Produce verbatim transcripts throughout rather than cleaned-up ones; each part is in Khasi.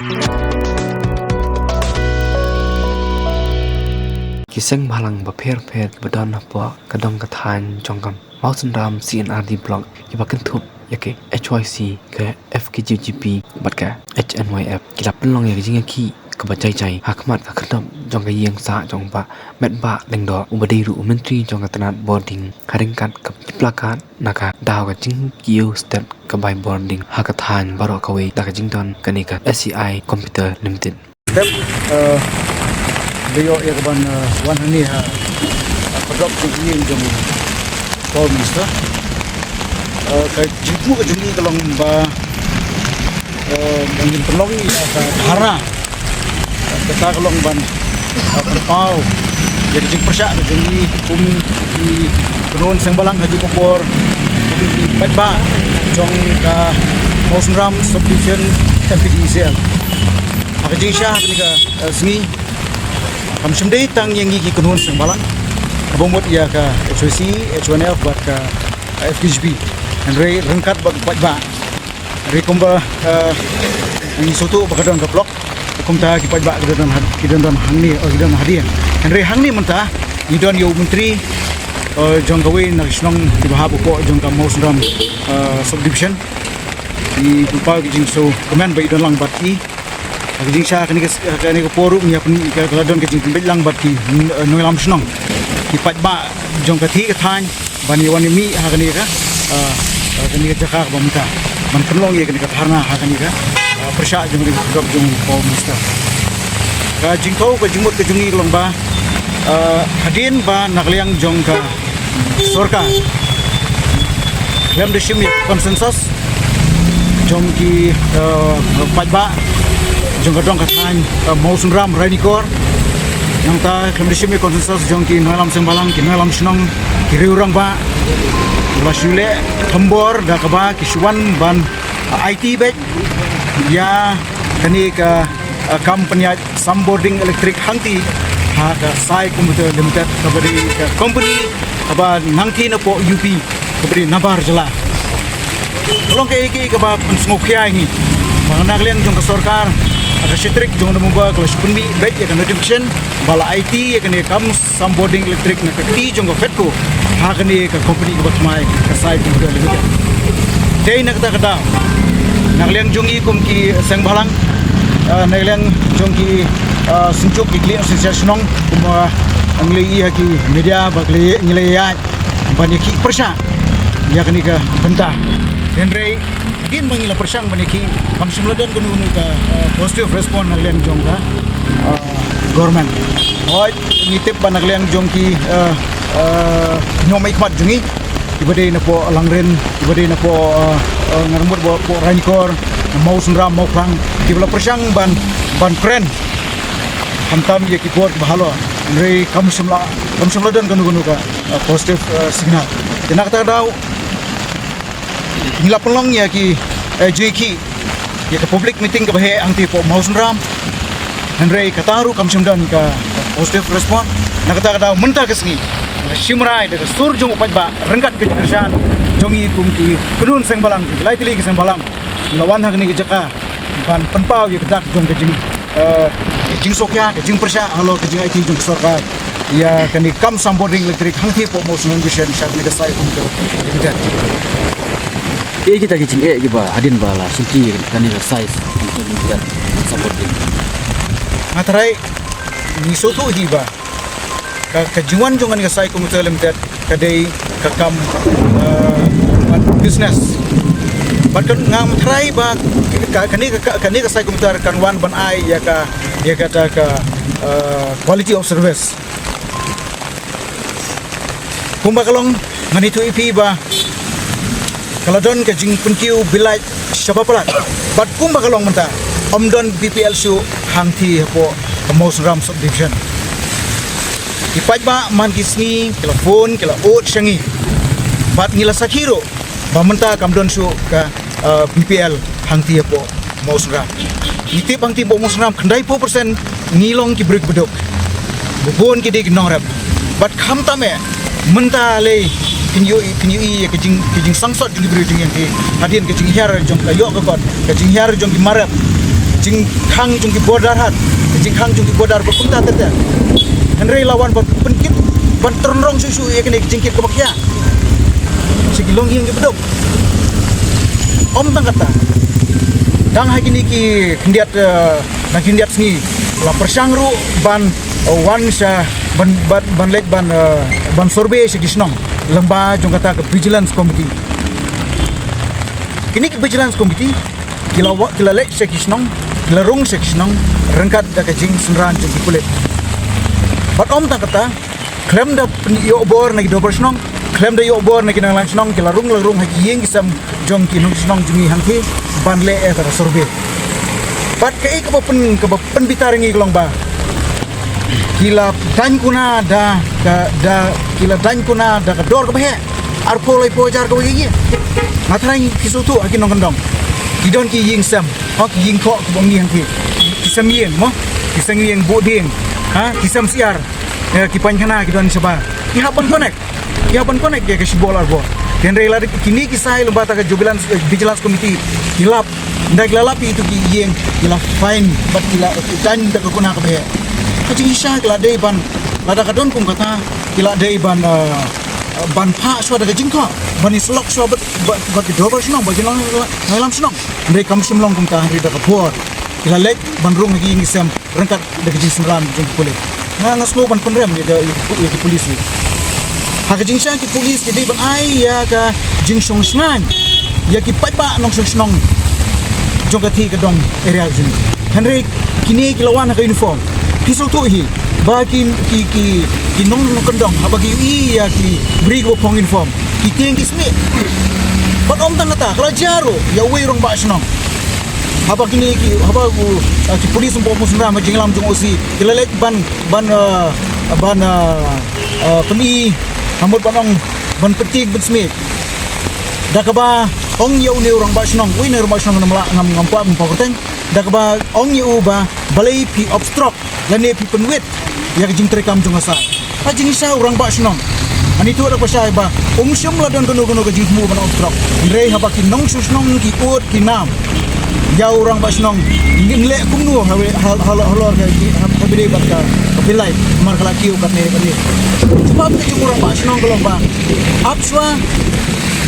Ki seng bhalang bapher bapher ba don hapoh ka dong ka thaiñ jong ka Mawsynram C and R D Block kiba kynthup ïa ka H Y C, ka F K J G P bad ka H N Y F ki la pynlong ïa ka jingïakhih kaba jai jai ha khmat ka khyrdop jong ka ïing sah jong u Bah Metbah Lyngdoh uba dei ruh u Myntri jong ka tnat bording, ha ryngkat ka plakat na ka daw ka jingkiew stet ka bai bording ha ka thaiñ baroh kawei da ka jingdon kane ka S C I Computer Limited. Step, eh, ba ïoh ïa ka ban, eh, wan hangne ha, ha ka drop jong ka ïing jong u Prime Minister. Eh, ka jingkyrkhu ka jong ngi ka long ba, eh, ban ngin pynlong ïa ka dharna. Kata ka long ban, eh, pynpaw ïa ka jingpyrshah ka jong ngi kum ki kynhun seng bhalang ha kine ki por, kum ki paidbah jong ka Mawsynram Subdivision M P D E C L. Ha ka jingshisha ha kane ka, eh, sngi, kam shym dei tang ïa ngi ki kynhun seng bhalang, kaba mut ïa ka H Y C, H Y N F bad ka, eh, F K J P. Hynrei ryngkat bad paidbah. Hynrei kumba, eh, ngi sngewthuh ba ka don ka block, kumta ki paidbah ki don ha, ki don hangne, oh, ki don hadien. Hynrei hangne mynta ngi don ïa u Myntri, eh, jong kawei na ka shnong kiba hap hapoh jong ka Mawsynram, eh, Subdivision. Ngi pynpaw ki jingsngewkmen ba i don lang bad ngi. Ha ka jingshisha kane ka, kane ka por ruh ngi ïa pyn, ka, ka la don ka jingpynbeit lang bad ki, eh, nongïalam shnong, ki paidbah jong ka thaiñ, ban ïa wan ïa mih ha kane ka, ah, ah, kane ka jaka kaba mynta ban pynlong ïa kane ka dharna ha kane ka, ah, pyrshah jong ka jingpynjop jong u Prime Minister. Ka jingthaw ka jingmut ka jong ngi ka long ba, ah, hadien ba na ka liang jong ka sorkar khlem da shim ïa ka consensus jong ki, eh, paidbah jong ka dong ka thaiñ, eh, Mawsynram Ranikor. Nangta khlem da shim ïa ka consensus jong ki nongïalam seng bhalang, ki nongïalam shnong, ki riew rangbah, la shu leh thombor da kaba ki shu wan ban, eh, aiti beit ïa kane ka, eh, kam pynïaid sambording electric hangtei ha ka Sai Computer Limited, kaba dei ka company kaba nangtei napoh U P, kaba dei nabar jylla. Ka long kaei kaei kaba pynsngewkhia ïa ngi ba na ka liang jong ka sorkar ha ka shi tarik jong November ka la shu pynmih beit ïa ka notification ba la aiti ïa kane ka kam sambording electric na ka kti jong ka FEDCO ha kane ka company kaba thymmai ka Sai Computer Limited. Dei na kata ka daw, na ka liang jong ngi kum ki seng bhalang, eh, na ka liang jong ki, eh, synjuk ki khlieh shisha shnong, kumba ngi la ïohi ha ki media ba ngi la ïaid ban ïakhih pyrshah ïa kane ka bynta. Hynrei hadien ba ngi la pyrshang ban ïakhih, kam shym la don kano kano ka, eh, positive response na ka liang jong ka, eh, government. Hooid, ngi tip ba na ka liang jong ki, eh, eh, nongmihkhmat jong ngi, kiba dei napoh Langrin, kiba dei napoh, eh, eh, ngan ong mut ba, poh Ranikor, Mawsynram, Mawphlang, kiba la pyrshang ban, ban kren, khamtam ïa ki bor kiba halor. Hynrei kam shym la, kam shym la don kano kano ka, eh, positive, eh, signal. Te na kata ka daw ngi la pynlong ïa ki, eh, jingïakhih ïa ka public meeting kaba heh hangtei hapoh Mawsynram. Hynrei kata ruh kam shym don ka positive response. Na kata ka daw mynta ka sngi, la shim rai da ka sur jong u paidbah ryngkat ka jingkyrshan jong ngi kum ki kynhun seng bhalang, ki lai tylli ki seng bhalang, la wan ha kane ka jaka ban pynpaw ïa ka dak jong ka jing, eh, ka jingsngewkhia, ka jingpyrshah halor ka jingaiti jong ka sorkar ïa kane ka kam sambording electric hangtei hapoh Mawsynram Junction sha kane ka Sai Computer Limited. Kaei kita ki jingeh kiba hadien ba la shimti kane ka Sai Computer Limited sambording? Nga tharai ngi sngewthuh hi ba ka, ka jingwan jong kane ka Sai Computer Limited ka dei ka kam, eh, ban business. Bad kan nga tharai ba ka, kane ka, kane ka Sai Computer kan wan ban ai ïa ka, ïa kata ka, eh, quality of service. Kumba ka long, ngan ïathuh ïa phi ba ka la don ka jingpynkiew bill light shaba palat. Bad kumba ka long mynta, ym don B P L shuh hangtei hapoh ka Mawsynram Subdivision. Ki paidbah man ki sngi ki la phone, ki la ud sha ngi. Bad ngi la sakhi ruh ba mynta kam don shuh ka, uh, B P L hangtei hapoh Mawsynram. Ngi tip hangtei hapoh Mawsynram khyndaiphew percent ngi long ki briew kiba duk. Ba bun ki dei ki nongrep. Bad khamtam eh mynta lei phin ïohi, phin ïohi ïa ka jing, ka jingsangsot jong ki briew jong ngi hangtei. Hadien ka jinghiar jong ka ïoh ka kot, ka jinghiar jong ki mar rep. jingkhang jong ki border hat, jingkhang jong ki border ba kumta ter ter. Hynrei la wan ban pynkit, ban tyrrong shuh shuh ïa kane ka jingkit kaba khia sha ki longïing kiba duk. Ym tang kata, dang ha kine ki khyndiat, eh, na khyndiat sngi la pyrshang ruh ban, eh, wan sha ban, ban, ban leit ban, eh, ban survey sha ki shnong lyngba jong kata ka Vigilance Committee. Kine ki Vigilance Committee ki la wa-, ki la leit sha ki shnong, ki la rung sha ki shnong ryngkat da ka jingsynran jong ki pulit. Bad ym tang kata, khlem da pyn-, ïoh bor na ki dorbar shnong, khlem da ïoh bor na ki nongïalam shnong, ki la rung, la rung ha ki ïing ki sem jong ki nongshong shnong jong ngi hangtei ban leh ïa ka survey. Bad kaei kaba pyn-, kaba pynbitar ïa ngi ka long ba ki la daiñ kuna da ka, da, ki la daiñ kuna da ka dor kaba heh, arphew laiphew hajar kaba ïa. Nga tharai phi sngewthuh ha ki nongkyndong, ki don ki ïing sem, ha ki ïing khoh kiba ong ngi hangtei, ki sem ïing mo, ki sem ïing buh dieng, ha, ki sem syiar, eh, ki paikhana ki don shabar. Ki hap ban connect, ki hap ban connect ïa ka shibor arbor. Hynrei lada kine ki sai lyngba ta ka Vigilance, eh, Vigilance Committee ki lap, ynda ki la lap ïa itu ki ïing, ki la fine bad ki la daiñ da ka kuna kaba heh. Ka jingshisha ki la dei ban, lada ka don kum kata, ki la dei ban, eh, ban phah shuwa da ka jingthoh, ban ïasyllok shuwa bad, bad, bad ki dorbar shnong, bad ki nongïalam shnong. Hynrei kam shym long kumta, hynrei da ka bor ki la leit ban rung ha ki ïing ki sem ryngkat da ka jingsynran jong ki pulit. Nga, nga sngew ban pynrem ïa ka, ïa ki, ïa ki pulit hi. Ha ka jingshisha ki pulit ki dei ban ai ïa ka jingshongshngaiñ ïa ki paidbah nongshong shnong jong katei ka dong area jong ngi. Hynrei kine ki la wan ha ka uniform. Phi sngewthuh hi ba ki, ki, ki, ki nongkyndong haba ki ïohi ïa ki briew kiba phong uniform, ki tieng ki snieh. Bad ym tang kata, ka la jia ruh ïa uwei u rangbah shnong. Haba kine ki, haba u, ah, ki pulit sngewbha, sngewbha ha jingïalam jong u O C, ki la leit ban, ban, ah, ban, ah, ah, pyni, ha mut ban ong, ban pyntieng pynsmiej. Da kaba ong ïa une u rangbah shnong, uei une u rangbah shnong ngam lah, ngam, ngam kwah ban pynpaw kyrteng. Da kaba ong ïa u ba balei phi obstruct lane phi pynwit ïa ka jingtreikam jong nga sa. Ha jingshisha u rangbah shnong, ani tu da ka shai ba um shym la don kano kano ka jingthmu ban obstruct. Hynrei haba ki nongshong shnong ki ud ki nam ïa u rangbah shnong, ngin leh kumno ha we, ha, ha, halor ka, ha, ha bynta bad ka, ka Bill Light, namar ka la kiew katne katne. Jubab ka jong u rangbah shnong ka long ba ap shuwa,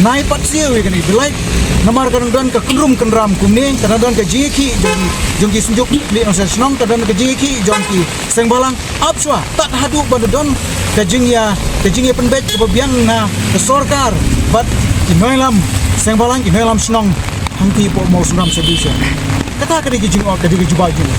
nai pat siew ïa kane Bill Light. Namar ka dang don ka kynrum kynram kumne, ka dang don ka jingïakhih jong, jong ki synjuk khlieh nongshong shnong, ka dang don ka jingïakhih jong ki seng bhalang. Ap shuwa, tad haduh ba don ka jingïa, ka jingïapynbeit kaba biang na ka sorkar bad ki nongïalam seng bhalang, ki nongïalam shnong hangtei hapoh Mawsynram Sub Division. Kata ka dei ka jingong, ka dei ka jubab jong